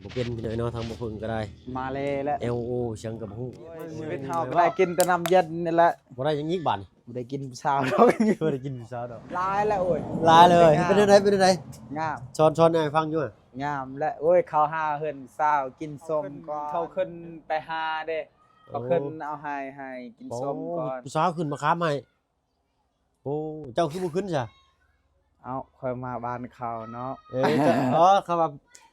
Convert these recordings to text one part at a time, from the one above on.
ບໍ່ເປັນພີ່ນ້ອງເນາະ ທາງບໍ່ເພິ່ງກໍໄດ້ ມາແລ້ວແຫຼະ ແອລໂອ ຫຍັງກໍບໍ່ຮູ້. ໂອ້ຍ ຊີວິດເຮົາກໍໄດ້ກິນແຕ່ນ້ຳເຢັນນີ້ແຫຼະ ບໍ່ໄດ້ຫຍັງອີກບາດນີ້. ບໍ່ໄດ້ກິນຜູ້ສາວດອກ ບໍ່ໄດ້ກິນຜູ້ສາວດອກ. ຫຼາຍແລ້ວ ໂອ້ຍ ຫຼາຍເລີຍ. ເປັນຈັ່ງໃດ ເປັນຈັ່ງໃດ? ງາມ. ສອນ ສອນໃຫ້ຟັງຢູ່. ງາມແຫຼະ ໂອ້ຍ ເຂົາຫາເຮືອນສາວກິນສົ້ມກ່ອນ ເຂົາຂຶ້ນໄປຫາເດ້ ເຂົາຂຶ້ນເອົາໃຫ້ ໃຫ້ກິນສົ້ມກ່ອນ. ໂອ້ ຜູ້ສາວຂຶ້ນມາຄາມໃຫ້. ໂອ້ ເຈົ້າຄືບໍ່ຂຶ້ນຊະ? ເອົ້າ ຂ້ອຍມາບ້ານເຂົາເນາະ. ເອີ ເຈົ້າ ອໍ ເຂົາວ່າ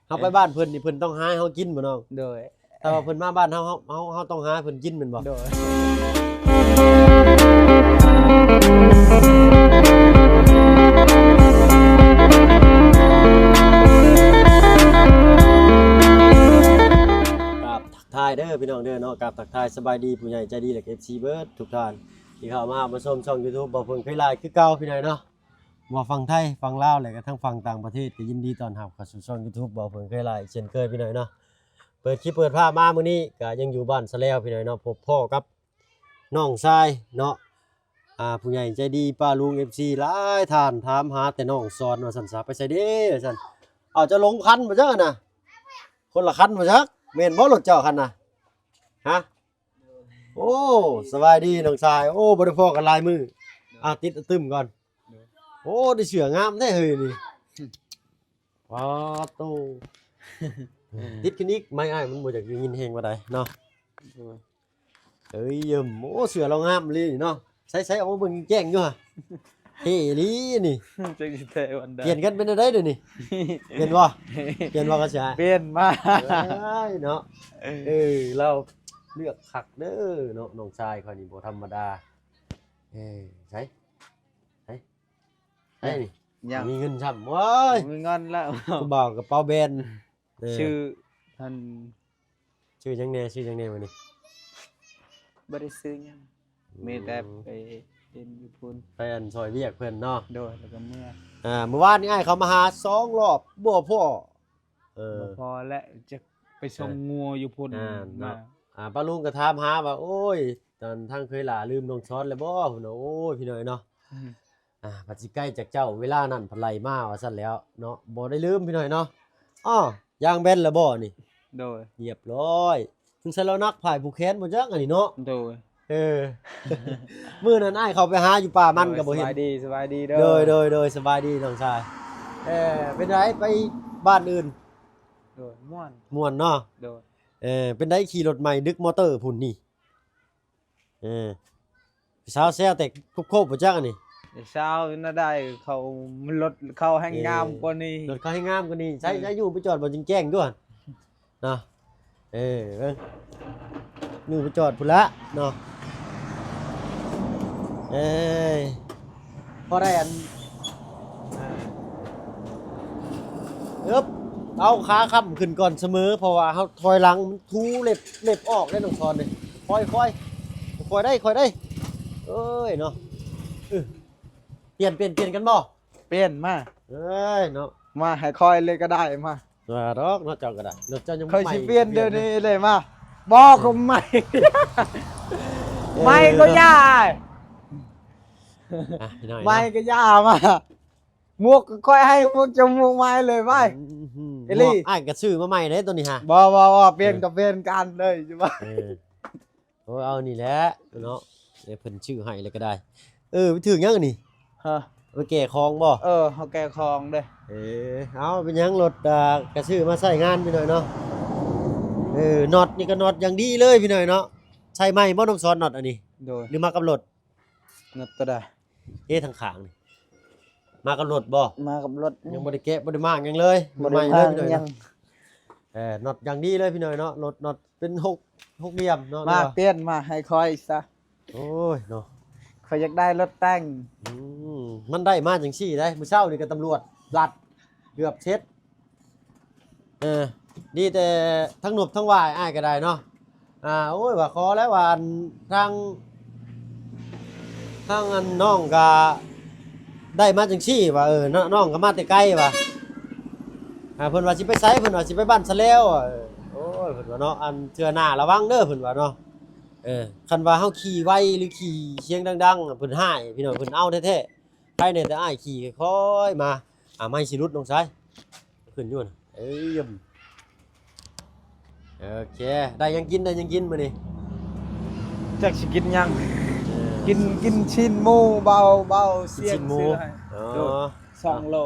ເຮົາໄປບ້ານເພິ່ນນີ້ ເພິ່ນຕ້ອງຫາໃຫ້ເຮົາກິນບໍ່ນ້ອງ? ໂດຍ. ຖ້າວ່າເພິ່ນມາບ້ານເຮົາ ເຮົາ ເຮົາ ເຮົາຕ້ອງຫາໃຫ້ເພິ່ນກິນແມ່ນບໍ່? ໂດຍ. ກາບທັກທາຍເດີພີ່ນ້ອງເດີເນາະ ກາບທັກທາຍສະບາຍດີຜູ້ໃຫຍ່ໃຈດີ ແລະ ເອັຟຊີ ເບິດທຸກທ່ານ ທີ່ເຂົ້າມາຮັບມາຊົມຊ່ອງ YouTube ບ່າວເພິ່ງເຄີຍຫຼາຍຄືເກົ່າພີ່ນ້ອງເນາະ. ບໍ່ວ່າຝັ່ງໄທ ຝັ່ງລາວ ແລະກະທັງຝັ່ງຕ່າງປະເທດ ກະຍິນດີຕ້ອນຮັບເຂົ້າສູ່ຊ່ອງ YouTube ບ່າວເພິ່ງເຄີຍຫຼາຍເຊັ່ນເຄີຍພີ່ນ້ອງເນາະ. ເປີດຄລິບເປີດພາບມາມື້ນີ້ກະຍັງຢູ່ບ້ານສະແລວພີ່ນ້ອງເນາະ ພົບພໍ້ກັບນ້ອງຊາຍເນາະ. ອ່າ ຜູ້ໃຫຍ່ໃຈດີປ້າລຸງ ເອັຟຊີ ຫຼາຍທ່ານຖາມຫາແຕ່ນ້ອງສອນວ່າຊັ້ນສາ ໄປໃສເດ້ວ່າຊັ້ນ. ເອົາ ເຈົ້າລົງຄັນບໍ່ຈັກຫັ້ນນະ ຄົນລະຄັນບໍ່ຈັກ ແມ່ນບໍ່ລົດເຈົ້າຄັນນະ? ຮະ? ໂອ້ ສະບາຍດີນ້ອງຊາຍ. ໂອ້ ບໍ່ໄດ້ພໍ້ກັນຫຼາຍມື້. ອ່າ ຕິດອະຕຶມກ່ອນ. ໂອ້ ໄດ້ເສື້ອງາມແທ້ເຮີ້ຍນີ້. ປາໂຕ ຕິດຂຶ້ນອີກ ໄມ້ອ້າຍມັນບໍ່ຢາກໄດ້ຍິນແຮງປານໃດເນາະ. ໂດຍ. ເອີຍ ເອີມ ໂອ້ ເສື້ອລາວງາມອີ່ຫຼີເນາະ. ໃສໆ ເອົາມາເບິ່ງແຈ້ງໆ ຢູ່ຫະ. ເທ່ອີ່ຫຼີນີ້. ຈັກຊິແທ້ປານໃດ. ປ່ຽນກັນເປັນແນວໃດດຽວນີ້? ປ່ຽນບໍ່? ປ່ຽນບໍ່ກໍຊິໃຫ້ ປ່ຽນມາ. ເອີຍເນາະ. ເອີ ລາວເລືອກຄັກເດີເນາະ ນ້ອງຊາຍຂ້ອຍນີ້ບໍ່ທຳມະດາ. ເອີ ໃສ ໃສ ໃສນີ້? ຍັງ ມີເງິນຊ້ຳ. ໂອ້ຍ ບໍ່ມີເງິນແລ້ວ. ຜູ້ບ່າວກະເປົາແບນ. ເອີ ຊື່ ອັນ ຊື່ຫຍັງແດ່ ຊື່ຫຍັງແດ່ມື້ນີ້? ບໍ່ໄດ້ຊື່ຫຍັງ. ອືມ ມີແຕ່ໄປເຫັນຢູ່ພຸ້ນ ໄປອັນຊ່ອຍວຽກເພິ່ນເນາະ. ໂດຍ. ແລ້ວກໍເມືອ ອ່າ ມື້ວານນີ້ອ້າຍເຂົ້າມາຫາສອງລອບ ບໍ່ພໍ້. ເອີ ບໍ່ພໍ້ແຫຼະ ຈະໄປສົ່ງງົວຢູ່ພຸ້ນ. ອ່າ ເນາະ ອ່າ ປ້າລຸງກໍຖາມຫາວ່າ ໂອ້ຍ ຕອນທາງເຄີຍຫຼ້າລືມນ້ອງສອນແລ້ວບໍ່? ເພິ່ນວ່າ ໂອ້ຍ ພີ່ນ້ອງເນາະ. ອືມ ອ່າ ພັດຊິໄກຈາກເຈົ້າ ເວລານັ້ນພັດໄລ່ມາວ່າຊັ້ນແຫຼ້ວເນາະ. ບໍ່ໄດ້ລືມພີ່ນ້ອງເນາະ. ອ້ອ ຢາງແບນລະບໍ່ນີ້? ໂດຍ. ຮຽບຮ້ອຍ. ສົງໄສລາວໜັກພາຍຜູກແຂນບໍ່ຈັກອັນນີ້ເນາະ. ໂດຍ. ເອີ ມື້ນັ້ນອ້າຍເຂົ້າໄປຫາຢູ່ປ່າມັນກໍບໍ່ເຫັນ. ສະບາຍດີ ສະບາຍດີເດີ. ໂດຍ ໂດຍ ໂດຍ ສະບາຍດີນ້ອງຊາຍ. ເອີ ເປັນໃດໄປບ້ານອື່ນ? ໂດຍ ມ່ວນ ມ່ວນເນາະ. ໂດຍ. ເອີ ເປັນໃດຂີ່ລົດໃໝ່ດຶກມໍເຕີພຸ້ນນີ້? ເອີ ສາວແຊວແຕ່ຄົບໆ ບໍ່ຈັກອັນນີ້. ສາວນະໄດ້ ເຂົາ ລົດເຂົາແຮ່ງງາມກວ່ານີ້. ເອີ ລົດເຂົາແຮ່ງງາມກວ່ານີ້. ໃຊ້ ເອີ ໃຊ້ຢູ່ໄປຈອດບໍ່ແຈ້ງໆ ດ້ວຍເນາະ. ເອີ ເບິ່ງ ຢູ່ໄປຈອດພຸ້ນລະເນາະ. ເອີຍ ພໍໄດ້ອັນ ອ່າ ເອີບ ເອົາຂາຄ້ຳຂຶ້ນກ່ອນສະເໝີ ເພາະວ່າເຮົາຖອຍຫຼັງມັນຖູເລັບ ເລັບອອກເດ້ນ້ອງສອນເດ້. ຄ່ອຍໆ ຄ່ອຍໄດ້ ຄ່ອຍໄດ້. ເອີຍເນາະ ເອີ ປ່ຽນ ປ່ຽນ ປ່ຽນກັນບໍ່? ປ່ຽນມາ. ເອີຍເນາະ ມາໃຫ້ຂ້ອຍເລີຍກໍໄດ້ມາ. ວ່າດອກເນາະ ເຈົ້າກໍໄດ້ ລົດເຈົ້າຍັງ ຂ້ອຍຊິປ່ຽນດຽວນີ້ເລີຍມາ. ບໍ່ກໍໃໝ່ ເອີ ໃໝ່ກໍຢ່າ ອ່ະ ພີ່ນ້ອງເນາະ ໃໝ່ກໍຢ່າມາ. ໝວກກໍຂ້ອຍໃຫ້ພວກເຈົ້າໝວກໃໝ່ເລີຍໄວ້. ອືມ ອີ່ຫຼີ ໝວກອ້າຍກໍຊື້ມາໃໝ່ເດ້ໂຕນີ້ຫະ. ບໍ່ ບໍ່ ບໍ່ ປ່ຽນ ເອີ ກໍປ່ຽນກັນເລີຍ ເອີ. ໂອ້ ເອົານີ້ແຫຼະເນາະ ເອີ ເພິ່ນຊື້ໃຫ້ແລ້ວກໍໄດ້. ເອີ ໄປຖືກຫຍັງອັນນີ້? ຮະ? ໄປແກ່ຂອງບໍ່? ເອີ ເຮົາແກ່ຂອງເດ້. ເອີ ເອົາ ເປັນຫຍັງ ລົດ ອ່າ ກະຊື້ມາໃຊ້ງານໄປໜ້ອຍເນາະ. ເອີ ນັອດນີ້ກໍນັອດຢ່າງດີເລີຍພີ່ນ້ອຍເນາະ. ໃສ່ໃໝ່ບໍ່ນ້ອງສອນ ນັອດອັນນີ້? ໂດຍ. ຫຼືມາກັບລົດ? ນັອດໂຕໃດ? ເອ ທາງຂ້າງນີ້ ມາກັບລົດບໍ່? ມາກັບລົດ. ຍັງບໍ່ໄດ້ແກະ ບໍ່ໄດ້ມ້າງຫຍັງເລີຍ. ບໍ່ໄດ້ມ້າງຫຍັງ. ເອີ ນັອດຢ່າງດີເລີຍພີ່ນ້ອຍເນາະ. ລົດນັອດເປັນຫົກ ຫົກຫຼ່ຽມເນາະ. ມາປ່ຽນມາໃຫ້ຂ້ອຍຊະ. ໂອ້ຍເນາະ ຂ້ອຍຢາກໄດ້ລົດແຕ່ງ. ອືມ ມັນໄດ້ມາຈັ່ງຊີ້ໄດ໋. ມື້ເຊົ້ານີ້ກໍຕຳຫຼວດລັດເກືອບເຊັດ. ເອີ ດີແຕ່ທັງນົບທັງຫວາຍອ້າຍກໍໄດ້ເນາະ. ອ່າ ໂອ້ຍ ວ່າຂໍແລ້ວວ່າ ອັນ ທາງ ທາງ ອັນ ນ້ອງກໍໄດ້ມາຈັ່ງຊີ້ວ່າ ເອີ ນ້ອງ ນ້ອງກໍມາແຕ່ໄກວ່າ. ອ່າ ເພິ່ນວ່າຊິໄປໃສ? ເພິ່ນວ່າຊິໄປບ້ານສະແລວ. ເອີ ໂອ້ຍ ເພິ່ນວ່າເນາະ ອັນ ເທື່ອໜ້າລະວັງເດີ ເພິ່ນວ່າເນາະ. ເອີ ຄັນວ່າເຮົາຂີ່ໄວ ຫຼື ຂີ່ສຽງດັງໆ ເພິ່ນຮ້າຍພີ່ນ້ອງ ເພິ່ນເອົາແທ້ໆ. ໃຜແດ່ແຕ່ອ້າຍຂີ່ຄ່ອຍໆມາ. ອ່າ ໄມ້ຊິຫຼຸດນ້ອງຊາຍ ຂຶ້ນຢູ່ນະ. ເອີຍ ເອີຍ ເອີຍ. ໂອເຄ ໄດ້ຫຍັງກິນ ໄດ້ຫຍັງກິນມື້ນີ້? ຈັກຊິກິນຫຍັງ ເອີ ກິນ ກິນຊີ້ນໝູ ເບົາ ເບົາ ຊີ້ນໝູ ຊື້ໃຫ້ ອໍ ໂດຍ ສອງໂລ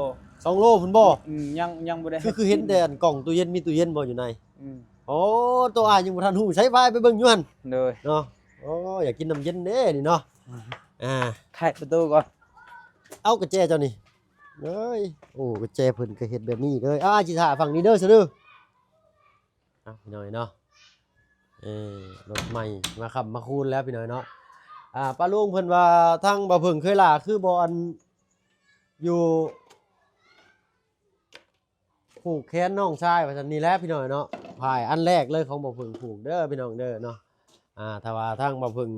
ສອງໂລພຸ້ນບໍ່? ອືມ ຍັງ ຍັງບໍ່ໄດ້ ຄື ຄືເຫັນແຕ່ອັນກ່ອງຕູ້ເຢັນ ມີຕູ້ເຢັນບໍ່ຢູ່ໃນ? ອືມ ໂອ້ ໂຕອ້າຍຍັງບໍ່ທັນຮູ້ ໃສພາໄປເບິ່ງຢູ່ຫັ້ນ ໂດຍ ເນາະ ໂອ້ ຢາກກິນນ້ຳເຢັນເດ້ນີ້ເນາະ ອ່າ ໄຂປະຕູກ່ອນ ເອົາກະແຈເຈົ້ານີ້ ເອີຍ ໂອ້ ກະແຈເພິ່ນກະເຮັດແບບນີ້ເລີຍ ອ່າ ຊິຖ້າຝັ່ງນີ້ເດີ ຊະເດີ ອ່ະ ພີ່ນ້ອງເນາະ ເອີ ລົດໃໝ່ ມາຄ້ຳມາຄູນແລ້ວ ພີ່ນ້ອງເນາະ ອ່າ ປ້າລຸງເພິ່ນວ່າ ທາງບ່າວເຜິ້ງເຄີຍລາ ຄືບໍ່ອັນ ຢູ່ ຜູກແຂນນ້ອງຊາຍວ່າຊັ້ນ ນີ້ແຫຼະພີ່ນ້ອງເນາະ ພາຍອັນແລກເລີຍຂອງບ່າວເຜິ້ງຜູກເດີພີ່ນ້ອງເດີເນາະ ອ່າ ຖ້າວ່າທາງບ່າວເຜິ້ງ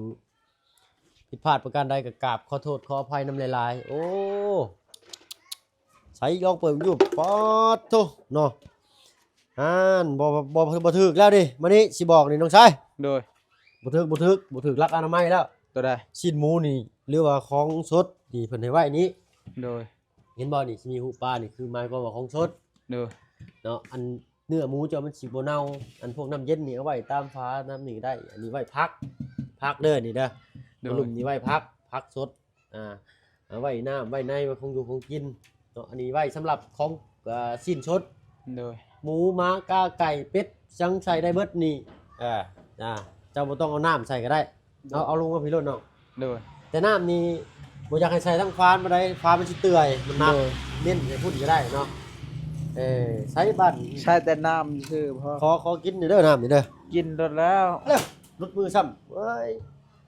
ຜິດພາດປະການໃດກໍກາບຂໍໂທດຂໍອະໄພນຳຫຼາຍໆ ໂອ້ ໃສລອງເປີດຢູ່ ປາດໂທ້ເນາະ ອ່າ ບໍ່ ບໍ່ ບໍ່ຖືກແລ້ວນີ້ ມານີ້ຊິບອກນີ້ນ້ອງຊາຍ ໂດຍ ບໍ່ຖືກ ບໍ່ຖືກ ບໍ່ຖືກຫຼັກອະນາໄມແລ້ວ ໂຕໃດ ຊີ້ນໝູນີ້ ຫຼືວ່າຂອງສົດທີ່ເພິ່ນໃຫ້ໄວ້ນີ້ ໂດຍ ເຫັນບໍ່ນີ້ ຊິມີຮູບປານີ້ ຄືໝາຍຄວາມວ່າຂອງສົດ ໂດຍ ເນາະ ອັນເນື້ອໝູເຈົ້າມັນຊິບໍ່ເນົ່າ ອັນພວກນ້ຳເຢັນນີ້ເອົາໄວ້ຕາມຝານ້ຳນີ້ໄດ້ ອັນນີ້ໄວ້ຜັກ ຜັກເດີນີ້ເດີ ໂດຍ ລຸ່ມນີ້ໄວ້ຜັກ ຜັກສົດ ອ່າ ເອົາໄວ້ນ້ຳໄວ້ໃນ ໄວ້ຂອງຢູ່ຂອງກິນເນາະ ອັນນີ້ໄວ້ສຳລັບຂອງ ອ່າ ຊີ້ນສົດ ໂດຍ ໝູ ໝາ ກາ ໄກ່ ເປັດ ສັງໃສ່ໄດ້ເບິດນີ້ ອ່າ ອ່າ ເຈົ້າບໍ່ຕ້ອງເອົານ້ຳໃສ່ກໍໄດ້ ເອົາ ເອົາລົງມາພີ້ໂລດນ້ອງ ໂດຍ ແຕ່ນ້ຳນີ້ບໍ່ຢາກໃຫ້ໃສ່ທັງຟານປານໃດ ຟານມັນຊິເປື່ອຍ ມັນໜັກ ໂດຍ ເນັ້ນໃຫ້ພຸ້ນກໍໄດ້ເນາະ ເອີ ໃສ່ບັດ ໃສ່ແຕ່ນ້ຳຊື່ພໍ ຂໍ ຂໍກິນເດີນ້ຳນີ້ເດີ ກິນໂດນແລ້ວ ເອົາ ຫຼຸດມືຊ້ຳ ເອີຍ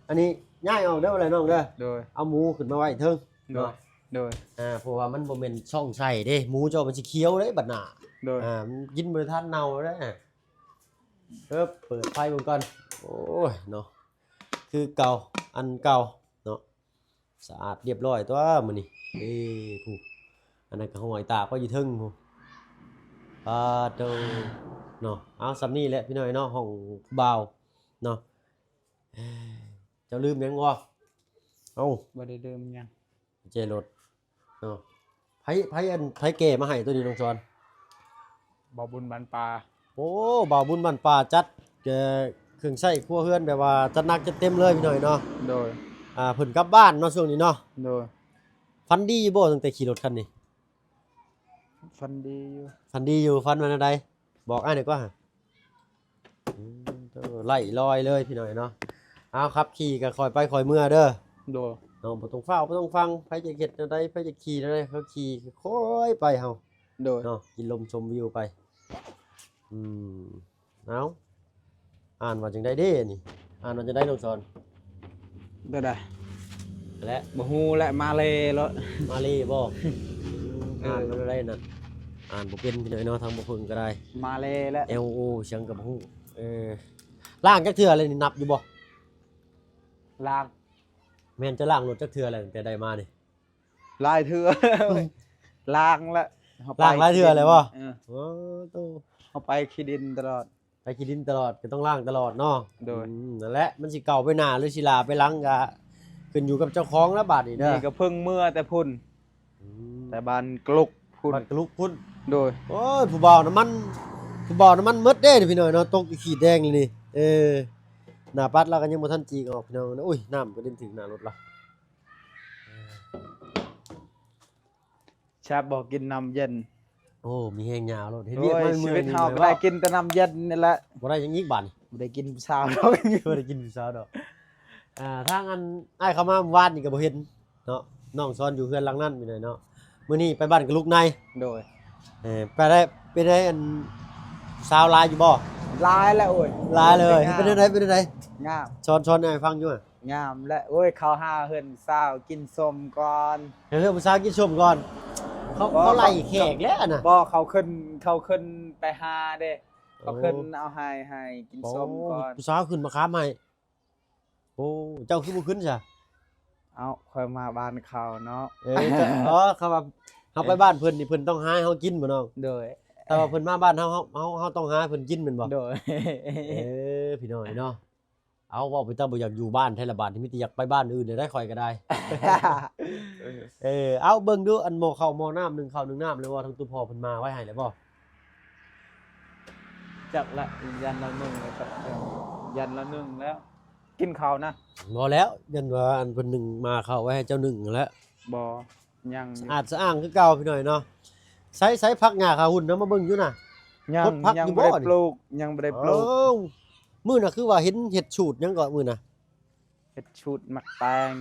ອັນນີ້ຍ້າຍອອກເດີ ບໍ່ໄດ້ນ້ອງເດີ ໂດຍ ເອົາໝູຂຶ້ນມາໄວ້ເທິງ ໂດຍ ເນາະ ໂດຍ ອ່າ ເພາະວ່າມັນບໍ່ແມ່ນຊ່ອງໃສ່ເດ້ ໝູເຈົ້າມັນຊິຂຽວເດ້ບັດໜ້າ ໂດຍ ອ່າ ກິນບໍ່ໄດ້ທັນເນົ່າເດ້ ເອີ ເປີດໄຟເບິ່ງກ່ອນ ໂອ້ຍເນາະ ຄືເກົ່າ ອັນເກົ່າເນາະ ສະອາດລຽບຮ້ອຍຕົວະມື້ນີ້ ເອີ ຜູ້ ອັນນັ້ນກໍຫ້ອຍຕາກໄວ້ຢູ່ເທິງພຸ້ນ ປາໂຕ ເນາະ ເອົາ ສ່ຳນີ້ແຫຼະພີ່ນ້ອງເນາະ ຫ້ອງຜູ້ບ່າວເນາະ ເຈົ້າລືມຫຍັງບໍ່? ເອົ້າ ບໍ່ໄດ້ລືມຫຍັງ ແຈລົດເນາະ ໃຜ ໃຜອັນ ໃຜແກ່ມາໃຫ້ໂຕນີ້ນ້ອງສອນ? ບ່າວບຸນບ້ານປ່າ ໂອ້ ບ່າວບຸນບ້ານປ່າ ຈັດ ເອີ ເຄື່ອງໃຊ້ຄົວເຮືອນ ແບບວ່າຈັດໜັກຈັດເຕັມເລີຍພີ່ນ້ອງເນາະ ໂດຍ ອ່າ ເພິ່ນກັບບ້ານເນາະຊ່ວງນີ້ເນາະ ໂດຍ ຝັນດີຢູ່ບໍ່ຕັ້ງແຕ່ຂີ່ລົດຄັນນີ້? ຝັນດີຢູ່ ຝັນດີຢູ່ ຝັນວ່າແນວໃດ? ບອກອ້າຍໜ່ອຍກວ່າ ອືມ ໂອ້ ໄລ່ລອຍເລີຍພີ່ນ້ອງເນາະ ເອົາ ຂັບຂີ່ກໍຄ່ອຍໄປຄ່ອຍເມືອເດີ ໂດຍ ເນາະ ບໍ່ຕ້ອງຟ້າວ ບໍ່ຕ້ອງຟັງ ໃຜຈະເຮັດແນວໃດ ໃຜຈະຂີ່ແນວໃດ ເຮົາຂີ່ຄ່ອຍໄປເຮົາ ໂດຍ ເນາະ ກິນລົມຊົມວິວໄປ ອືມ ເອົາ ອ່ານວ່າຈັ່ງໃດເດ້ນີ້? ອ່ານວ່າຈັ່ງໃດນ້ອງສອນ? ແນວໃດ? ແລະ ບໍ່ຮູ້ແຫຼະ ມາເລໂລດ ມາເລບໍ່? ອ່ານແນວໃດນັ້ນ? ອ່ານບໍ່ເປັນພີ່ນ້ອງເນາະ ທາງບໍ່ເພິ່ງກໍໄດ້ ມາເລແຫຼະ ແອລໂອ ຫຍັງກໍບໍ່ຮູ້ ເອີ ລ້າງຈັກເທື່ອແລ້ວນີ້ ນັບຢູ່ບໍ່? ລ້າງ ແມ່ນ ຈະລ້າງລົດຈັກເທື່ອແລ້ວ ຕັ້ງແຕ່ໄດ້ມານີ້? ຫຼາຍເທື່ອ ລ້າງລະ ລ້າງຫຼາຍເທື່ອແລ້ວບໍ່? ເອີ ໂອ້ໂຕ ເຮົາໄປຂີ້ດິນຕະຫຼອດ ໄປຂີ້ດິນຕະຫຼອດ ກໍຕ້ອງລ້າງຕະຫຼອດເນາະ ໂດຍ ອືມ ນັ້ນແຫຼະ ມັນຊິເກົ່າໄປໜ້າ ຫຼືຊິຫຼ້າໄປຫຼັງ ກໍຂຶ້ນຢູ່ກັບເຈົ້າຂອງລະບາດນີ້ເດີ ນີ້ກໍເພິ່ງເມືອແຕ່ພຸ້ນ ອືມ ແຕ່ບ້ານກະລຸກພຸ້ນ ບ້ານກະລຸກພຸ້ນ ໂດຍ ໂອ້ຍ ຜູ້ບ່າວນ້ຳມັນ ຜູ້ບ່າວນ້ຳມັນໝົດເດ້ນີ້ພີ່ນ້ອງເນາະ ຕົກຢູ່ຂີດແດງນີ້ ເອີ ໜ້າປັດລາວກໍຍັງບໍ່ທັນຈີກອອກພີ່ນ້ອງ ໂອ້ຍ ນ້ຳກະເດັນຖືກໜ້າລົດລາວ. ແຊບບໍ່ ກິນນ້ຳເຢັນ ໂອ້ ມີແຮງຍາວໂລດ ເຮັດວຽກມາເມື່ອຍ ໂອ້ຍ ຊີວິດເຮົາກໍໄດ້ກິນແຕ່ນ້ຳເຢັນນີ້ແຫຼະ ບໍ່ໄດ້ຫຍັງອີກບາດນີ້ ບໍ່ໄດ້ກິນຜູ້ສາວດອກ ບໍ່ໄດ້ກິນຜູ້ສາວດອກ ອ່າ ທາງອັນ ອ້າຍເຂົ້າມາມື້ວານນີ້ກໍບໍ່ເຫັນເນາະ ນ້ອງສອນຢູ່ເຮືອນຫຼັງນັ້ນພີ່ນ້ອງເນາະ ມື້ນີ້ໄປບ້ານກະລຸກໃນ ໂດຍ ເອີ ໄປໄດ້ ເປັນໄດ ອັນ ສາວຫຼາຍຢູ່ບໍ່? ຫຼາຍແລ້ວ ໂອ້ຍ ຫຼາຍເລີຍ ເປັນແນວໃດ ເປັນແນວໃດ? ງາມ ສອນ ສອນໃຫ້ຟັງຢູ່ ງາມແຫຼະ ໂອ້ຍ ເຂົາຫາເຮືອນສາວກິນສົ້ມກ່ອນ ໃຫ້ເຮືອນຜູ້ສາວກິນສົ້ມກ່ອນ ເຂົາ ບໍ່ ເຂົາໄລ່ແຂກແລ້ວນະ ບໍ່ ເຂົາຂຶ້ນ ເຂົາຂຶ້ນໄປຫາເດ້ ເຂົາຂຶ້ນ ໂອ້ ເອົາໃຫ້ ໃຫ້ກິນສົ້ມກ່ອນ ໂອ້ ຜູ້ສາວຂຶ້ນມາຂາມໃຫ້ ໂອ້ ເຈົ້າຄືບໍ່ຂຶ້ນຊະ? ເອົ້າ ຂ້ອຍມາບ້ານເຂົາເນາະ ເອີ ເອີ ເຂົາວ່າເຮົາໄປບ້ານເພິ່ນນີ້ ເພິ່ນຕ້ອງຫາໃຫ້ເຮົາກິນບໍ່ນ້ອງ? ໂດຍ ຖ້າວ່າເພິ່ນມາບ້ານເຮົາ ເຮົາ ເຮົາ ເຮົາຕ້ອງຫາໃຫ້ເພິ່ນກິນແມ່ນບໍ່? ໂດຍ ເອີ ພີ່ນ້ອງເອີຍເນາະ ເອົາ ເວົ້າໄປຕາບໍ່ຢາກຢູ່ບ້ານແທ້ລະບາດນີ້ ມີແຕ່ຢາກໄປບ້ານອື່ນແລ້ວໄດ໋ ຂ້ອຍກໍໄດ້ ເອີ ເອົາ ເບິ່ງດູ ອັນໝໍ້ເຂົ້າໝໍ້ນ້ຳ ໜຶ້ງເຂົ້າໜຶ້ງນ້ຳແລ້ວບໍ່? ທາງຕູ້ພໍ່ເພິ່ນມາໄວ້ໃຫ້ແລ້ວບໍ່? ຈັກລະ ຢ້ານລາວໜຶ້ງແລ້ວ ຈັກ ຢ້ານລາວໜຶ້ງແລ້ວ ກິນເຂົ້ານະ. ບໍ່ແລ້ວ ຢ້ານວ່າອັນເພິ່ນໜຶ້ງ ໝ່າເຂົ້າໄວ້ໃຫ້ເຈົ້າໜຶ້ງຫັ້ນແຫຼະ. ບໍ່ ຍັງຢູ່ ສະອາດສະອ້າງຄືເກົ່າພີ່ນ້ອງເນາະ. ໃສ ໃສຜັກຫຍ້າຂາຫຸ່ນນະ ມາເບິ່ງຢູ່ນະ. ຍັງ ຄົນຜັກ ຍັງ ຢູ່ບໍ່ ບໍ່ໄດ້ ນີ້ ປູກ ຍັງບໍ່ໄດ້ປູກ. ເອົ້າ ມື້ນະຄືວ່າເຫັນເຮັດສູດຫຍັງເກາະມື້ນະ? ເຮັດສູດໝາກແຕງ.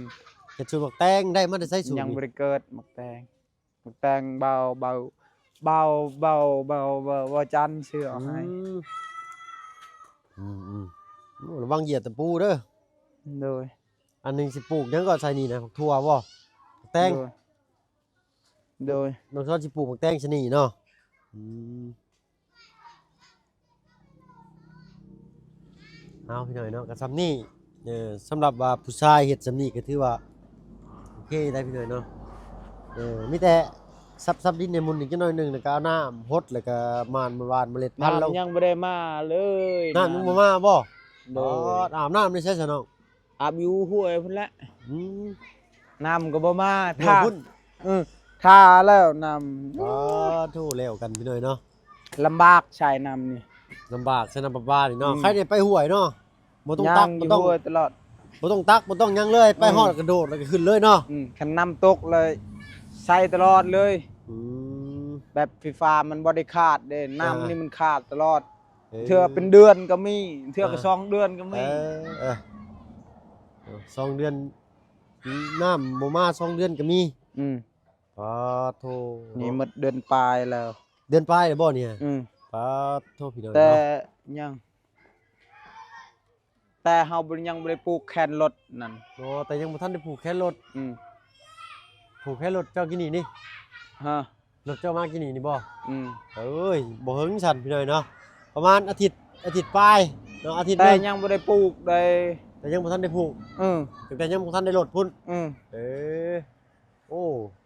ເຮັດສູດໝາກແຕງ ໄດ້ມາແຕ່ໃສສູດນີ້? ຍັງບໍ່ໄດ້ເກີດໝາກແຕງ. ໝາກແຕງເບົາ ເບົາ ເບົາ ເບົາ ເບົາ ເບົາ ເບົາຈັນຊື້ເອົາໃຫ້. ອືມ ອືມໆ ໂອ້ ລະວັງຢຽບຕະປູເດີ. ໂດຍ. ອັນນີ້ຊິປູກຫຍັງກໍໃສ່ນີ້ນະ ຜັກຖົ່ວບໍ່? ໝາກແຕງ. ໂດຍ ໂດຍ. ນ້ອງຊອນຊິປູກໝາກແຕງຊະນີ້ເນາະ. ອືມ. ເອົາ ພີ່ນ້ອງເນາະ ກໍຊ່ຳນີ້. ເອີ ສຳລັບວ່າຜູ້ຊາຍເຮັດຊ່ຳນີ້ກໍຖືວ່າໂອເຄໄດ໋ພີ່ນ້ອງເນາະ. ເອີ ມີແຕ່ສັບ ສັບດິນໃຫ້ໝຸ່ນອີກຈັກໜ້ອຍໜຶ່ງ ແລ້ວກໍເອົານ້ຳຫົດ ແລ້ວກໍໝ່ານ ໝ່ານຫວ່ານເມລັດພັນລົງ. ນ້ຳຍັງບໍ່ໄດ້ມາເລີຍ. ນ້ຳຍັງບໍ່ມາບໍ່? ໂດຍ. ອໍ ອາບນ້ຳຢູ່ໃສຊະນ້ອງ? ອາບຢູ່ຫ້ວຍພຸ້ນແຫຼະ. ອືມ ນ້ຳກໍບໍ່ມາ. ຫ້ວຍພຸ້ນ. ເອີ ຖ້າແລ້ວນ້ຳ. ອໍ ໂທ ແລ້ວກັນພີ່ນ້ອງເນາະ. ລຳບາກໃຊ້ນ້ຳນີ້. ລຳບາກໃຊ້ນ້ຳປະປານີ້ເນາະ. ອືມ ໃຄແດ່ໄປຫ້ວຍເນາະ. ບໍ່ຕ້ອງຕັກ ບໍ່ຕ້ອງ ຕະຫຼອດ ບໍ່ຕ້ອງຕັກ ບໍ່ຕ້ອງຫຍັງເລີຍ. ອືມ ໄປຮອດກະໂດດ ແລ້ວກໍຂຶ້ນເລີຍເນາະ. ອືມ ຄັນນ້ຳຕົກເລີຍ ໃຊ້ຕະຫຼອດເລີຍ. ອືມ ແບບໄຟຟ້າມັນບໍ່ໄດ້ຂາດເດ້. ອ່າ ນ້ຳນີ້ມັນຂາດຕະຫຼອດ. ເອີ ເທື່ອເປັນເດືອນກໍມີ ເທື່ອກໍ ອ່າ ສອງເດືອນກໍມີ. ເອີ ເອີ ສອງເດືອນ ນ້ຳບໍ່ມາສອງເດືອນກໍມີ. ອືມ. ປາດໂທ ນີ້ໝົດເດືອນປາຍແລ້ວ. ເດືອນປາຍແລ້ວບໍ່ນີ້? ອືມ. ປາດໂທ ພີ່ນ້ອງເນາະ ແຕ່ຍັງ ແຕ່ເຮົາບໍ່ ຍັງບໍ່ໄດ້ປູກແຄນລົດນັ້ນ. ອໍ ແຕ່ຍັງບໍ່ທັນໄດ້ປູກແຄນລົດ. ອືມ. ປູກແຄນລົດເຈົ້າກິນນີ້ນີ້? ຮະ? ລົດເຈົ້າມາກິນນີ້ນີ້ບໍ່? ອືມ. ເອີຍ ບໍ່ເຫິງຊັ້ນພີ່ນ້ອງເນາະ ປະມານອາທິດ ອາທິດປາຍເນາະ ອາທິດ ແຕ່ຍັງບໍ່ໄດ້ປູກໃດ. ແຕ່ຍັງບໍ່ທັນໄດ້ປູກ. ເອີ ຕັ້ງແຕ່ຍັງບໍ່ທັນໄດ້ລົດພຸ້ນ. ອືມ. ເອີ ໂອ້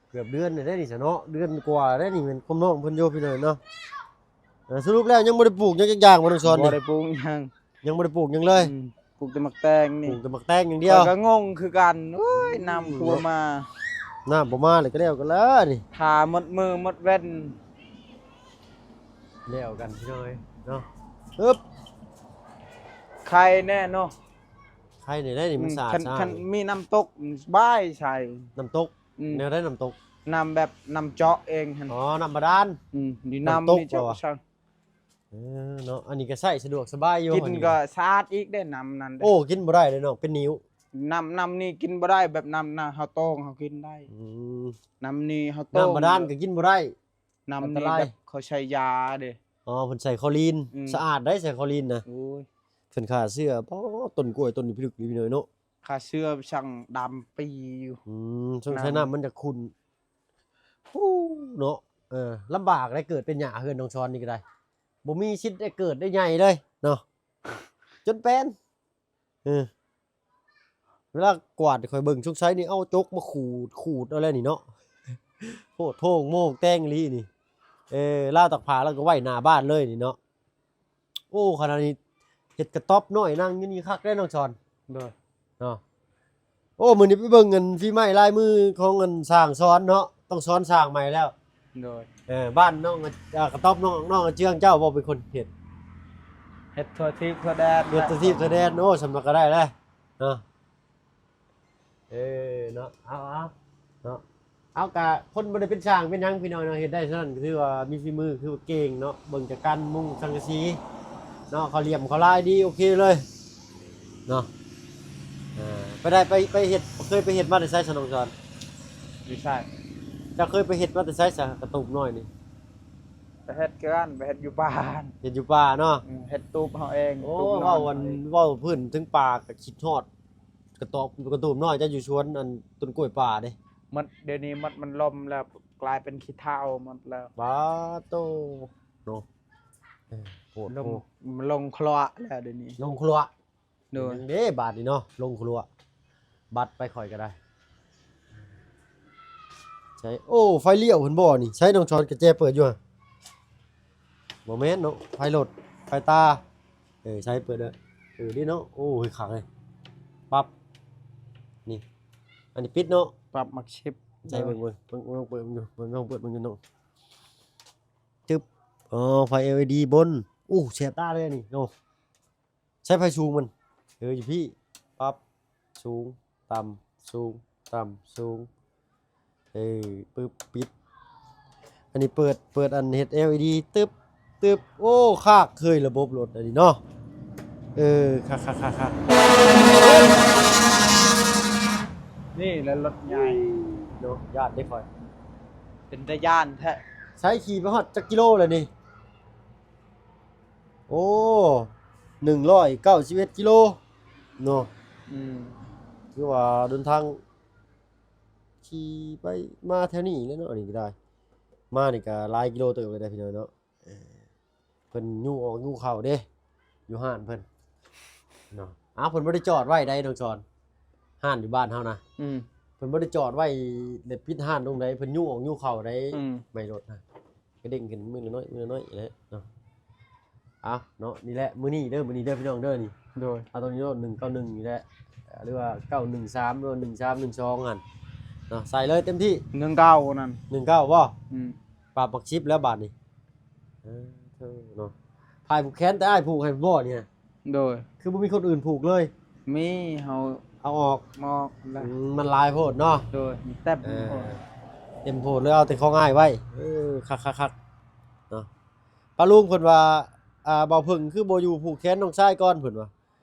ເກືອບເດືອນແລ້ວເດ້ນີ້ຊະເນາະ ເດືອນກວ່າແລ້ວນີ້ ແມ່ນຄວາມນ້ອງເພິ່ນຢູ່ພີ່ນ້ອງເນາະ. ເອີ ສະຫຼຸບແລ້ວຍັງບໍ່ໄດ້ປູກຫຍັງຈັກຢ່າງບໍ່ ນ້ອງຊອນ? ບໍ່ໄດ້ປູກຫຍັງ. ຍັງບໍ່ໄດ້ປູກຫຍັງເລີຍ. ອືມ ປູກແຕ່ໝາກແຕງນີ້ ປູກແຕ່ໝາກແຕງຢ່າງດຽວ. ຂ້ອຍກໍງົງຄືກັນ. ໂອ້ຍ ອືມ ນ້ຳຄືບໍ່ມາ ນ້ຳບໍ່ມາເລີຍ ກໍແລ້ວກັນລະນີ້. ຖ້າໝົດມື້ໝົດເວັນ ແລ້ວກັນພີ່ນ້ອງເອີຍເນາະ. ຮຶບ ໄຄແນ່ເນາະ. ໄຄແນ່ໄດ໋ນີ້ ມັນ ອືມ ສະອາດ ຄັນ ສະອາດ ຄັນມີນ້ຳຕົກ ສະບາຍໃສ່ ນ້ຳຕົກ. ອືມ ແນວໃດນ້ຳຕົກ? ນ້ຳແບບນ້ຳເຈາະເອງຫັ້ນ. ອໍ ນ້ຳບາດານ. ອືມ ນີ້ນ້ຳ ນ້ຳຕົກນີ້ເຈາະ ວ່າ ຊັ້ນ. ເອີ ເນາະ ອັນນີ້ກໍໃຊ້ສະດວກສະບາຍຢູ່. ກິນກໍສະອາດອີກເດ້ ນ້ຳນັ້ນເດ້. ໂອ້ ກິນບໍ່ໄດ້ເດ້ນ້ອງ ເປັນໜິວ. ນ້ຳ ນ້ຳນີ້ກິນບໍ່ໄດ້ ແບບນ້ຳນະ ເຮົາຕ້ອງເຮົາກິນໄດ້. ອືມ ນ້ຳນີ້ເຮົາຕ້ອງ. ນ້ຳບາດານກໍກິນບໍ່ໄດ້ ນ້ຳນີ້ ອັນຕະລາຍ ແບບເຂົາໃສ່ຢາເດ້. ອໍ ເພິ່ນໃສ່ຄລໍລີນ. ອືມ ສະອາດໄດ໋ ໃສ່ຄລໍລີນນະ. ໂອ້ຍ ເພິ່ນຂ້າເຊື້ອ. ປາດ ຕົ້ນກ້ວຍຕົ້ນນີ້ພິລຶກດີພີ່ນ້ອງເນາະ. ຂ້າເຊື້ອ ຊ່າງດຳປີຢູ່. ອືມ ສົງໄສນ້ຳມັນຈະຂຸ້ນ. ໂອ້ ເນາະ ເອີ ລຳບາກໄດ໋ ເກີດເປັນຫຍ້າເຮືອນນ້ອງຊອນນີ້ກໍໄດ້ ບໍ່ມີສິດໄດ້ເກີດໄດ້ໃຫຍ່ເລີຍເນາະ ຈົນແປນ. ເອີ ເວລາກວາດຂ້ອຍເບິ່ງ ສົງໄສນີ້ເອົາຈົກມາຂູດ ຂູດເອົາແລ້ວນີ້ເນາະ. ໂພດໂພງໂມງແຕ່ງອີ່ຫຼີນີ້. ເອີ ລາວຕາກຜ້າລາວກໍໄວ້ໜ້າບ້ານເລີຍນີ້ເນາະ. ໂອ້ ຂະໜາດນີ້ເຮັດກະຕ໊ອບນ້ອຍນັ່ງຢູ່ນີ້ຄັກເດ້ນ້ອງຊອນ. ໂດຍ ເນາະ. ໂອ້ ມື້ນີ້ໄປເບິ່ງອັນຝີໄມ້ລາຍມືຂອງອັນຊ່າງຊອນເນາະ ຕ້ອງຊອນສ້າງໃໝ່ແລ້ວ. ໂດຍ ເອີ ບ້ານນ້ອງ ອາ ກະຕ໊ອບນ້ອງ ນ້ອງອາເຈືອງເຈົ້າບໍ່ເປັນຄົນເຮັດ? ເຮັດທົ່ວທີບທົ່ວແດນ ເຮັດທົ່ວທີບທົ່ວແດນ. ໂອ້ ສຳນັ້ນກໍໄດ້ແລ້ວເນາະ. ເອີ ເນາະ ເອົາ ເອົາ ເນາະ ເອົາ ກະຄົນບໍ່ໄດ້ເປັນຊ່າງເປັນຫຍັງພີ່ນ້ອງເນາະ ເຮັດໄດ້ສ່ຳນັ້ນກໍຖືວ່າມີຝີມື ຄືວ່າເກັ່ງເນາະ. ເບິ່ງຈາກການມຸງສັງກະສີເນາະ ເຂົາຫຼຽມເຂົາລາຍດີ ໂອເຄເລີຍເນາະ. ເອີ ໄປໄດ້ ໄປ ໄປເຮັດ ເຄີຍໄປເຮັດມາແຕ່ໃສຊະນ້ອງຊອນ? ຢູ່ໃສ? ເຈົ້າເຄີຍໄປເຮັດມາແຕ່ໃສຊະ ກະຕູບນ້ອຍນີ້? ໄປເຮັດຄືກັນ ໄປເຮັດຢູ່ປ່າ ເຮັດຢູ່ປ່າເນາະ. ອືມ ເຮັດຕູບເຮົາເອງ. ໂອ້ ຕູບນ້ອຍ ເວົ້າອັນ ເຮົາເອງ ເວົ້າພື້ນເຖິງປ່າກໍຄິດຮອດ ກະຕອບ ກະຕູບນ້ອຍເຈົ້າຢູ່ສວນອັນຕົ້ນກ້ວຍປ່າເດ້. ໝົດ ດຽວນີ້ໝົດ ມັນລົ້ມແລ້ວ ກາຍເປັນຂີ້ເຖົ້າໝົດແລ້ວ. ປາໂຕ ເນາະ ເອີ ໂພດໂພ ລົງ ລົງຄລັວແລ້ວດຽວນີ້ ລົງຄລັວ. ໂດຍ ເດ້ບາດນີ້ເນາະ ລົງຄລັວ ບັດໄປຂ້ອຍກໍໄດ້. ໃສ ໂອ້ ໄຟລ້ຽວເພິ່ນບໍ່ນີ້? ໃສ ນ້ອງຊອນກະແຈເປີດຢູ່ຫະ? ບໍ່ແມ່ນເນາະ ໄຟລົດ ໄຟຕາ. ເອີ ໃສເປີດເດີ. ເອີ ນີ້ເນາະ ໂອ້ຍ ຄັກເລີຍ. ປັບ ນີ້ ອັນນີ້ປິດເນາະ ປັບໝາກສິບ. ໃສ ເບິ່ງ ເບິ່ງ ເບິ່ງ ເບິ່ງ ເປີດເບິ່ງຢູ່ ເບິ່ງ ລອງເປີດເບິ່ງຢູ່ເນາະ. ຈຶບ ອໍ ໄຟ ແອລອີດີ ບົນ ໂອ້ ແສບຕາເລີຍອັນນີ້ເນາະ. ໃຊ້ໄຟສູງມັນ ເອີ ຢູ່ພີ້ ປັບ ສູງ ຕ່ຳ ສູງ ຕ່ຳ ສູງ ເອີ ປຶບ ປິດ. ອັນນີ້ເປີດ ເປີດອັນເຮັດ ແອລອີດີ ຕຶບ ຕຶບ. ໂອ້ ຄັກເຄີຍລະບົບລົດອັນນີ້ເນາະ. ເອີ ຄັກໆໆໆ ນີ້ແຫຼະລົດໃຫຍ່ເນາະ. ຢ້ານເດ້ຂ້ອຍ ເປັນຕາຢ້ານແທ້. ໃຊ້ຂີ່ໄປຮອດຈັກກິໂລແລ້ວນີ້? ໂອ້ ໜຶ່ງຮ້ອຍເກົ້າສິບເອັດກິໂລເນາະ. ອືມ ຄືວ່າເດີນທາງ ຂີ່ໄປມາແຖວນີ້ແຫຼະເນາະ. ອັນນີ້ກໍໄດ້ ມານີ້ກໍຫຼາຍກິໂລເຕີບເລີຍເດ້ພີ່ນ້ອງເນາະ. ເອີ ເພິ່ນຍູ້ອອກຍູ້ເຂົ້າເດ້ ຢູ່ຮ້ານເພິ່ນເນາະ. ອ້າວ ເພິ່ນບໍ່ໄດ້ຈອດໄວ້ໃດນ້ອງສອນ ຮ້ານຢູ່ບ້ານເຮົານະ. ອືມ ເພິ່ນບໍ່ໄດ້ຈອດໄວ້ແລ້ວປິດຮ້ານລົງໃດ ເພິ່ນຍູ້ອອກຍູ້ເຂົ້າໃດ. ອືມ ໄມ້ລົດນະ ກະເດ້ງຂຶ້ນມື້ລະໜ້ອຍ ມື້ລະໜ້ອຍແຫຼະເນາະ. ເອົາເນາະ ນີ້ແຫຼະ ມື້ນີ້ເດີ ມື້ນີ້ເດີພີ່ນ້ອງເດີ ນີ້. ໂດຍ ເອົາຕົວນີ້ໂລດ ໜຶ່ງເກົ້າໜຶ່ງນີ້ແຫຼະ ຫຼືວ່າເກົ້າໜຶ່ງສາມ ຫຼືວ່າໜຶ່ງສາມໜຶ່ງສອງຫັ້ນເນາະ. ໃສ່ເລີຍເຕັມທີ່ ໜຶ່ງເກົ້ານັ້ນ ໜຶ່ງເກົ້າບໍ່? ອືມ ປາບບັກສິບແລ້ວບາດນີ້. ເອີ ເທີເນາະ ພາຍຜູກແຂນແຕ່ອ້າຍຜູກໃຫ້ບໍ່ນີ້? ໂດຍ ຄືບໍ່ມີຄົນອື່ນຜູກເລີຍ? ມີ ເຮົາເອົາອອກ ອອກແລ້ວ. ອືມ ມັນຫຼາຍໂພດເນາະ. ໂດຍ ມັນເຕັມ ເອີ ໂພດ ເຕັມໂພດເລີຍ ເອົາແຕ່ຂອງອ້າຍໄວ້. ເອີ ຄັກໆໆເນາະ. ປ້າລຸງເພິ່ນວ່າ ອ່າ ບ່າວເຜິ້ງຄືບໍ່ຢູ່ຜູກແຂນນ້ອງຊາຍກ່ອນ ເພິ່ນວ່າ.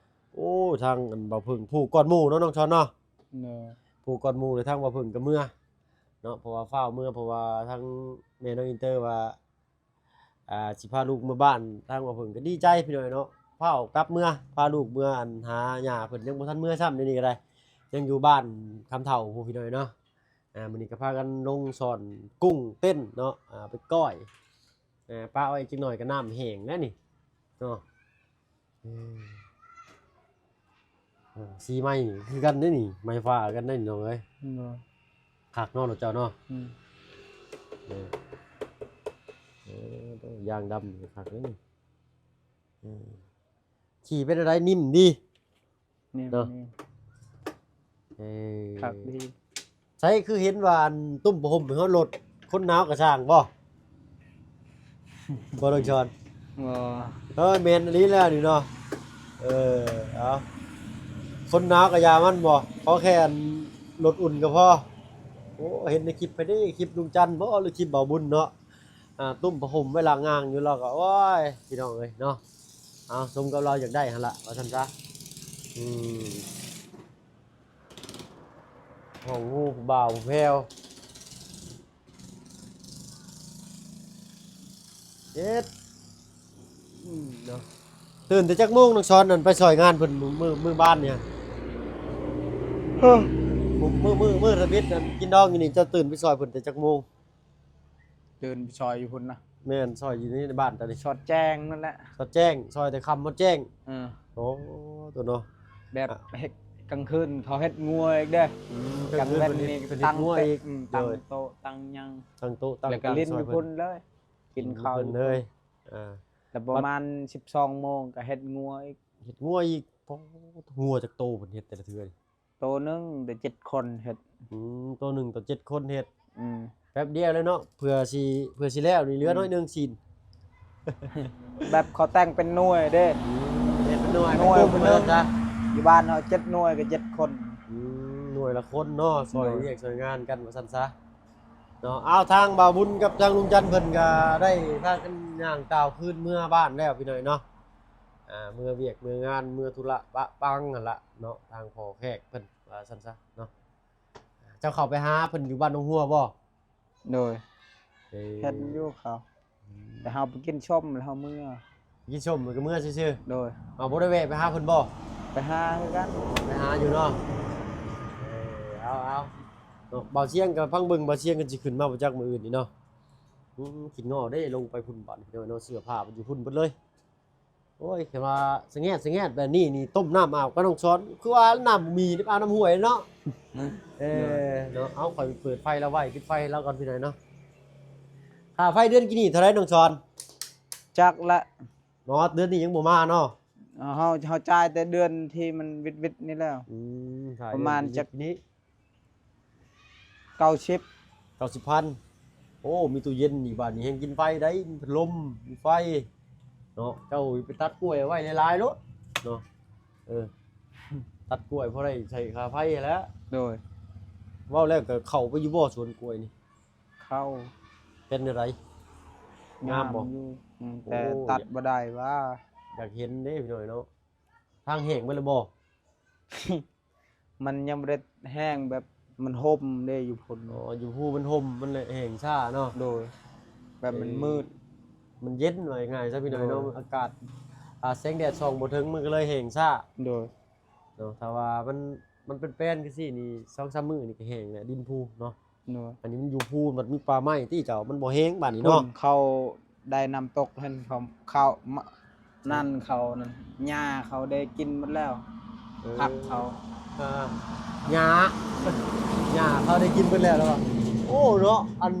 ໂອ້ ທາງອັນບ່າວເຜິ້ງຜູກກ່ອນໝູ່ເນາະ ນ້ອງຊອນເນາະ. ໂດຍ ຜູກກ່ອນໝູ່ ແລ້ວທາງບ່າວເຜິ້ງກໍເມືອເນາະ ເພາະວ່າຟ້າວເມືອ ເພາະວ່າທາງແມ່ນ້ອງອິນເຕີວ່າ ອ່າ ຊິພາລູກເມືອບ້ານ. ທາງບ່າວເຜິ້ງກໍດີໃຈພີ່ນ້ອງເນາະ ຟ້າວກັບເມືອ ພາລູກເມືອ ອັນ ຫາຍ່າເພິ່ນ ຍັງບໍ່ທັນເມືອຊ້ຳ ດຽວນີ້ກໍໄດ້ ຍັງຢູ່ບ້ານຄຳເຖົ້າພຸ້ນພີ່ນ້ອງເນາະ. ອ່າ ມື້ນີ້ກໍພາກັນລົງຊ່ອນກຸ້ງເຕັ້ນເນາະ ອ່າ ໄປກ້ອຍ ອ່າ ປະໄວ້ຈັກໜ້ອຍກໍນ້ຳແຫ້ງແລ້ວນີ້ເນາະ. ເອີ ເອີ ສີໃໝ່ຄືກັນເດ້ນີ້ ໃໝ່ຟ້າກັນເດ້ນີ້ນ້ອງເອີຍ. ເນາະ ຄັກເນາະ ລົດເຈົ້າເນາະ. ອືມ ເອີ ເອີ ຢາງດຳຄັກເດ້ນີ້. ເອີ ຂີ່ເປັນແນວໃດ? ນິ້ມດີ. ນີ້ເນາະ ນີ້ ເອີ ຄັກດີ. ໃສ ຄືເຫັນວ່າອັນ ຕຸ້ມຜ້າຫົ່ມໃຫ້ເຮົາໂລດ ຄົນໜາວກໍຊ່າງບໍ່? ບໍ່ ນ້ອງຊອນ? ບໍ່. ເອີ ແມ່ນອີ່ຫຼີແລ້ວນີ້ເນາະ. ເອີ ເອົາ ຄົນໜາວກໍຢ່າມັນບໍ່ ຂໍແຄ່ອັນ ລົດອຸ່ນກໍພໍ. ໂອ້ ເຫັນໃນຄລິບໃຜເດ້ ຄລິບລຸງຈັນບໍ່ ຫຼືຄລິບບ່າວບຸນເນາະ. ອ່າ ຕຸ້ມຜ້າຫົ່ມໄວ້ລາງງາງຢູ່ ລາວກໍ ໂອ້ຍ ພີ່ນ້ອງເອີຍເນາະ. ເອົາ ສົມກັບລາວຢາກໄດ້ຫັ້ນລະ ວ່າຊັ້ນຊະ. ອືມ ຫ້ອງຮູ້ຜູ້ບ່າວຜູ້ແພ້ວ ເຮັດ ອືມ ເນາະ. ຕື່ນແຕ່ຈັກໂມງ ນ້ອງຊອນ ອັນ ໄປຊ່ອຍງານເພິ່ນມື້ ມື້ ມື້ບ້ານນີ້? ເອີ ມື້ ມື້ ມື້ ມື້ທຳອິດ ອັນ ກິນດອງຢູ່ນີ້ ເຈົ້າຕື່ນໄປຊ່ອຍເພິ່ນແຕ່ຈັກໂມງ? ຕື່ນໄປຊ່ອຍຢູ່ພຸ້ນນະ. ແມ່ນ ຊ່ອຍຢູ່ໃນບ້ານຕອນນີ້ ສອດແຈ້ງນັ້ນແຫຼະ ສອດແຈ້ງ ຊ່ອຍແຕ່ຄ່ຳຮອດແຈ້ງ. ເອີ ໂອ້ ໂຕເນາະ ແບບ ອ່ະ ເຮັດກາງຄືນເຂົາເຮັດງົວອີກເດ້. ອືມ ກາງເວັນນີ້ ກາງຄືນເພິ່ນເຮັດ ເພິ່ນເຮັດງົວອີກ. ອືມ ໂດຍ ຕັ້ງໂຕະຕັ້ງຫຍັງ ຕັ້ງໂຕະຕັ້ງ ແລ້ວກໍຫຼິ້ນຢູ່ພຸ້ນເລີຍ ກິນເຂົ້າຢູ່ພຸ້ນເລີຍ. ອ່າ ແລ້ວປະມານສິບສອງໂມງກໍເຮັດງົວອີກ ເຮັດງົວອີກ. ໂອ້ ງົວຈັກໂຕເພິ່ນເຮັດແຕ່ລະເທື່ອນີ້? ໂຕໜຶ່ງແຕ່ເຈັດຄົນເຮັດ. ອືມ ໂຕໜຶ່ງຕໍ່ເຈັດຄົນເຮັດ. ອືມ ແປັບດຽວເລີຍເນາະ ເພື່ອຊິ ເພື່ອຊິແລ້ວນີ້ ເຫຼືອໜ້ອຍໜຶ່ງຊີ້ນ. ແບບເຂົາແຕ່ງເປັນໜ່ວຍເດ້. ອືມ ເຮັດເປັນໜ່ວຍ ໜ່ວຍ ເປັນກຸ່ມ ເປັນກຸ່ມ ເພິ່ນ ເນາະ. ຢູ່ບ້ານເຮົາເຈັດໜ່ວຍກໍເຈັດຄົນ. ອືມ ໜ່ວຍລະຄົນເນາະ ຊ່ອຍ ໂດຍ ວຽກຊ່ອຍງານກັນ ວ່າຊັ້ນຊະເນາະ. ເອົາ ທາງບ່າວບຸນກັບທາງລຸງຈັນເພິ່ນກໍໄດ້ພາກັນຍ່າງຕ່າວຄືນເມືອບ້ານແລ້ວ ພີ່ນ້ອງເນາະ. ອ່າ ເມືອວຽກເມືອງານ ເມືອທຸລະປະປັງຫັ້ນລະເນາະ ທາງພໍ່ແຂກເພິ່ນ ວ່າຊັ້ນຊະເນາະ. ເຈົ້າເຂົ້າໄປຫາເພິ່ນຢູ່ບ້ານໜອງຫົວບໍ່? ໂດຍ ເອີ ເຫັນຢູ່ເຂົາ ອືມ ແຕ່ເຮົາໄປກິນສົ້ມແລ້ວເຮົາເມືອ ກິນສົ້ມແລ້ວກໍເມືອຊື່ໆ. ໂດຍ ເອົາ ບໍ່ໄດ້ແວະໄປຫາເພິ່ນບໍ່? ໄປຫາຄືກັນ ໄປຫາຢູ່ເນາະ. ເອີ ເອົາ ເອົາເນາະ ບ່າວຊຽງກໍຟັງເບິ່ງ ບ່າວຊຽງກໍຊິຂຶ້ນມາບໍ່ຈັກມື້ອື່ນນີ້ເນາະ. ອືມ ຄິດງໍ້ເດ້ ລົງໄປພຸ້ນບາດນີ້ເນາະ ເສື້ອຜ້າມັນຢູ່ພຸ້ນເບິດເລີຍ. ໂອ້ຍ ຄັນວ່າສະແງດສະແງດແບບນີ້ນີ້ ຕົ້ມນ້ຳອາບກັບນ້ອງສອນ ຄືວ່ານ້ຳບໍ່ມີ ໄດ້ໄປເອົານ້ຳຫ້ວຍເນາະ. ເອີ ເນາະ ເອົາ ຂ້ອຍໄປເປີດໄຟລາວໄວ້ ປິດໄຟໃຫ້ລາວກ່ອນ ພີ່ນ້ອງເນາະ. ຄ່າໄຟເດືອນກີ້ນີ້ເທົ່າໃດນ້ອງສອນ? ຈັກລະ ເນາະ ເດືອນນີ້ຍັງບໍ່ມາເນາະ. ເຮົາ ເຮົາຈ່າຍແຕ່ເດືອນທີ່ມັນວິດໆນີ້ແລ້ວ. ອືມ ປະມານຈັກ ນີ້ ເກົ້າສິບ ເກົ້າສິບພັນ. ໂອ້ ມີຕູ້ເຢັນອີກ ບາດນີ້ແຮ່ງກິນໄຟໄດ໋ ມີພັດລົມ ມີໄຟ ເນາະ ເຈົ້າໄປຕັດກ້ວຍໄວ້ຫຼາຍໆໂລດເນາະ. ເອີ ຕັດກ້ວຍພໍໄດ້ໃຊ້ຄ່າໄຟຫັ້ນແຫຼະ. ໂດຍ. ເວົ້າແລ້ວກໍເຂົ້າໄປຢູ່ບໍ່ສວນກ້ວຍນີ້? ເຂົ້າ. ເປັນແນວໃດ? ງາມບໍ່? ງາມຢູ່. ອືມ ໂອ້ ແຕ່ຕັດບໍ່ໄດ້ຫວາ. ຢາກເຫັນເດ້ພີ່ນ້ອງເນາະ. ທາງແຫ້ງເບິດແລ້ວບໍ່? ມັນຍັງບໍ່ໄດ້ແຫ້ງ ແບບມັນຮົ່ມເດ້ຢູ່ພຸ້ນ. ອໍ ຢູ່ພູມັນຮົ່ມ ມັນເລີຍແຫ້ງຊ້າເນາະ. ໂດຍ. ແບບມັນ ເອີ ມືດ ມັນເຢັນ ວ່າງ່າຍໆຊະພີ່ນ້ອງເນາະ. ໂດຍ. ອາກາດ ອາ ແສງແດດສ່ອງບໍ່ເຖິງ ມັນກໍເລີຍແຫ້ງຊ້າ. ໂດຍ. ເນາະ ຖ້າວ່າມັນ ມັນເປັນແປນຄືຊີ້ນີ້ ສອງສາມມື້ນີ້ກໍແຫ້ງແລ້ວ ດິນພູເນາະ. ໂດຍ. ອັນນີ້ມັນຢູ່ພູ ມັນມີປ່າໄມ້ຕິເຈົ້າ ມັນບໍ່ແຫ້ງບາດນີ້ເນາະ. ພຸ້ນເຂົາໄດ້ນ້ຳຕົກ ເຫັນເຂົາ ເຂົາມາ ນັ້ນເຂົານັ້ນ ຫຍ້າເຂົາໄດ້ກິນໝົດແລ້ວ. ເອີ ຜັກເຂົາ ອ່າ ຫຍ້າ ຫຍ້າເຂົາໄດ້ກິນໝົດແລ້ວ ແລ້ວວ່າ. ໂອ້ ເນາະ ອັນ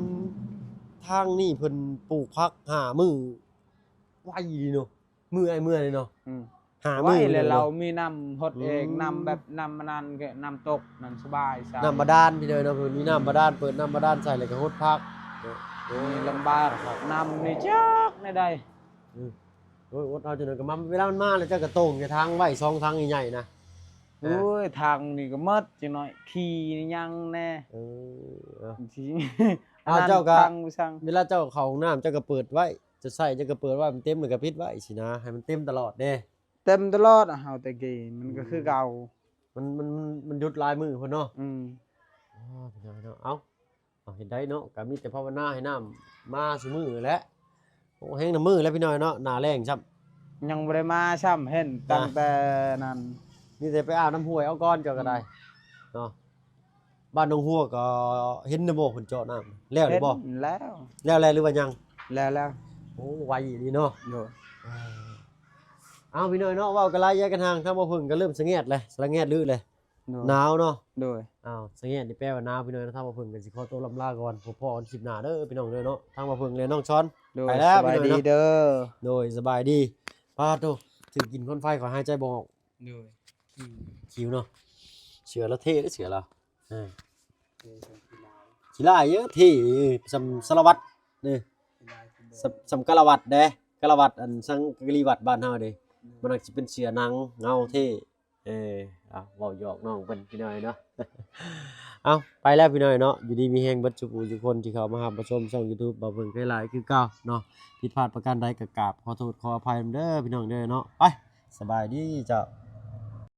ທາງນີ້ເພິ່ນປູກຜັກຫ້າມື້ ໄວດີເນາະ. ເມື່ອຍ ເມື່ອຍເນາະ. ອືມ ຫ້າມື້ ໄວແລ້ວ ເນາະ ເຮົາມີນ້ຳຫົດເອງ. ອືມ ນ້ຳແບບ ນ້ຳອັນນັ້ນ ກໍນ້ຳຕົກນັ້ນ ສະບາຍ ໃສ່ ນ້ຳບາດານພີ່ນ້ອງເນາະ. ເພິ່ນມີນ້ຳບາດານ ເປີດນ້ຳບາດານໃສ່ ແລ້ວກໍຫົດຜັກເນາະ. ໂອ້ຍ ລຳບາກ ນ້ຳນີ້ຈັກແນວໃດ. ອືມ ໂອ້ຍ ອົດເອົາຈັ່ງໃດກໍມາ. ເວລາມັນມາແລ້ວ ເຈົ້າກໍໂຕ່ງໃສ່ຖັງໄວ້ ສອງຖັງໃຫຍ່ໆນະ. ໂອ້ຍ ຖັງນີ້ກໍໝົດຈັກໜ້ອຍ ຂີ້ຍັງແດ່. ເອີ ເອົາ ເຈົ້າກໍ ເວລາເຈົ້າເຂົ້າຫ້ອງນ້ຳ ເຈົ້າກໍເປີດໄວ້ ຈະໃຊ້ ເຈົ້າກໍເປີດໄວ້ ມັນເຕັມແລ້ວກໍປິດໄວ້ຊີ້ນະ ໃຫ້ມັນເຕັມຕະຫຼອດເດ້. ເຕັມຕະຫຼອດ ເຮົາແຕ່ກີ້ມັນກໍຄືເກົ່າ. ອືມ ມັນ ມັນ ມັນ ມັນຢຸດຫຼາຍມື້ພຸ້ນເນາະ. ອືມ ອໍ ພີ່ນ້ອງເນາະ. ເອົາ ເອົາ ເຮັດໄດ້ເນາະ ກໍມີແຕ່ພາວະນາໃຫ້ນ້ຳມາຊຸມື້ແຫຼະ. ໂອ້ ແຮງນຳມື້ແລ້ວພີ່ນ້ອງເນາະ ໜ້າແລ້ງຊ້ຳ ຍັງບໍ່ໄດ້ມາຊ້ຳ ເຫັນຕັ້ງແຕ່ນັ້ນ ມີແຕ່ໄປອາບນ້ຳຫ້ວຍເອົາກ່ອນ ເຈົ້າກໍໄດ້ ອືມ ເນາະ. ບ້ານໜອງຮົວກໍເຫັນແລ້ວບໍ່ ເພິ່ນເຈາະນ້ຳແລ້ວຫຼືບໍ່? ເຫັນແລ້ວ. ແລ້ວແລ້ວຫຼືວ່າຍັງ? ແລ້ວແລ້ວ. ໂອ້ ໄວອີ່ຫຼີເນາະ. ໂດຍ. ເອີ ເອົາ ພີ່ນ້ອງເນາະ ເວົ້າກັນຫຼາຍ ຢາກກັນຫ່າງ ທາງບໍ່ເພິ່ງກໍເລີ່ມສະແງດແລ້ວ ສະແງດລືແລ້ວ. ໂດຍ. ໜາວເນາະ. ໂດຍ. ເອົາ ສະແງດນີ້ແປວ່າໜາວ ພີ່ນ້ອງ. ທາງບໍ່ເພິ່ງກໍຊິຂໍຕົວລຳລາກ່ອນ ພົບພໍ້ກັນຄລິບໜ້າເດີ ພີ່ນ້ອງເດີເນາະ. ທາງບໍ່ເພິ່ງ ແລະ ນ້ອງຊອນ ໂດຍ ໄປແລ້ວ ສະບາຍດີເດີ. ໂດຍ ສະບາຍດີ. ປາດໂທ້ ຖືກກິ່ນຄວັນໄຟ ຂ້ອຍຫາຍໃຈບໍ່ອອກ. ໂດຍ. ຄິວເນາະ ເສື້ອລາວເທ່ເດີ ເສື້ອລາວ. ເອີ ຂີ້ລາຍເອີ ເທ່ ສ່ຳສາລະວັດເດີ ສ່ຳ ສ່ຳກາລະວັດເດ້ ກາລະວັດ ອັນສັງກະລີວັດບ້ານເຮົາເດ້. ອືມ ມັນອາດຊິເປັນເສື້ອໜັງເງົາເທ່. ເອີ ເອົາ ເວົ້າຫຍອກນ້ອງເພິ່ນພີ່ນ້ອງເນາະ. ເອົາ ໄປແລ້ວພີ່ນ້ອງເນາະ. ຢູ່ດີມີແຮງເບິດສູ່ຜູ້ສູ່ຄົນທີ່ເຂົ້າມາຮັບມາຊົມຊ່ອງຢູທູບບ່າວເພິ່ງໄກຫຼາຍຄືເກົ່າເນາະ. ຜິດພາດປະການໃດກໍກາບຂໍໂທດຂໍອະໄພນຳເດີພີ່ນ້ອງເດີເນາະ. ໄປ ສະບາຍດີເຈົ້າ.